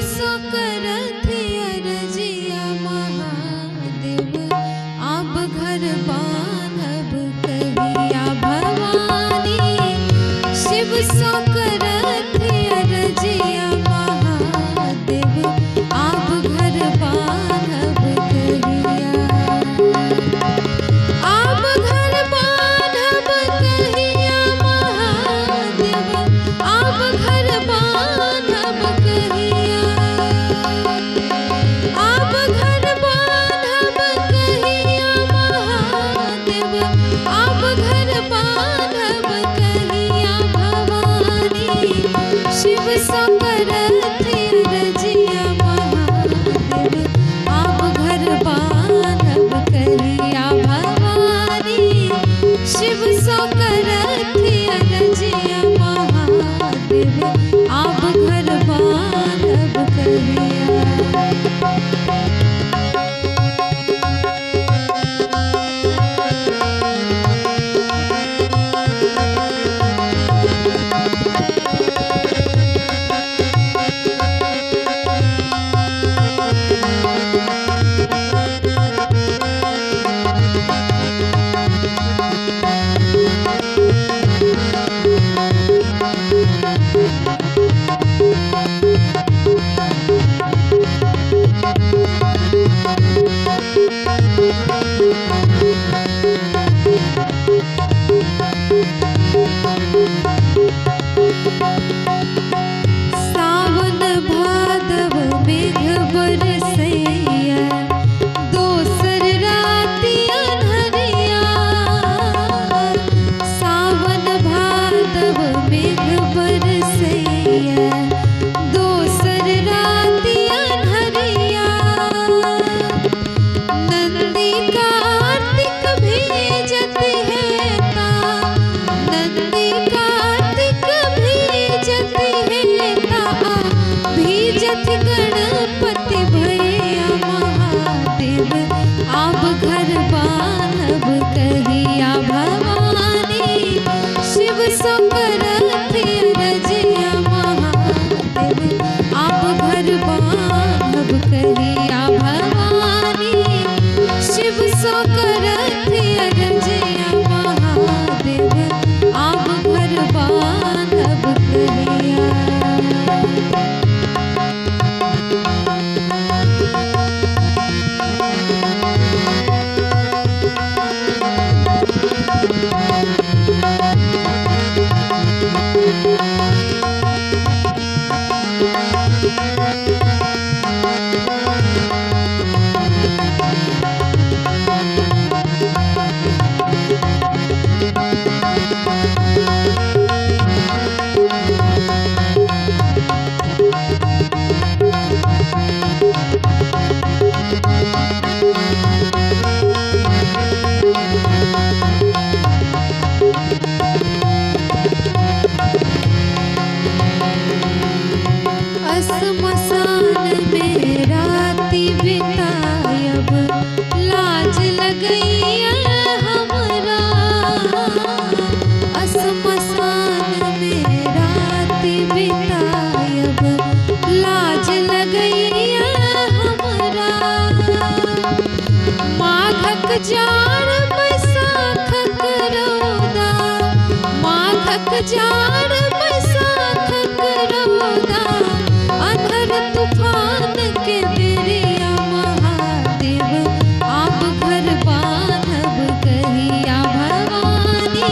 सो करथि अरजिया महादेव, अब घर बान्हब कहिया भवानी। शिव सो करथि अरजिया महादेव, अब घर बान्हब कहिया। अब घर बान्हब कहिया महादेव, अब घर बान्हब कहिया। अब घर बान्हब कहिया महादेव, अब घर बान्हब कहिया भवानी। शिव सो करथि अरजिया महादेव, अब घर बान्हब कहिया भवानी। शिव सो करथि अरजिया महादेव, अब घर बान्हब कहिया। सावन भादव मेघ बरसैया, दोसर राति अन्हरिया। सावन भादव मेघ बरसैया, दोसर राति अन्हरिया। नंदी कार्तिक भेजत है ता, नंदी कार्तिक भेजत है ता, भेजत गणपति भैया महादेव, अब घर बान्हब कहिया भवानी। शिव सो करथि अरजिया महादेव, अब घर बान्हब कहिया भवानी। शिव सो करथि अरजिया महादेव, अब घर बान्हब कहिया। असमसान में राति बितायब, लाज लगैया हमरा। असमसान में राति बितायब, लाज लगैया हमरा। माघक जाड़ बैसाखक रौदा, माघक जाड़ बैसाखक रौदा, अन्हर तूफान के बेरिया महादेव, अब घर बान्हब कहिया भवानी।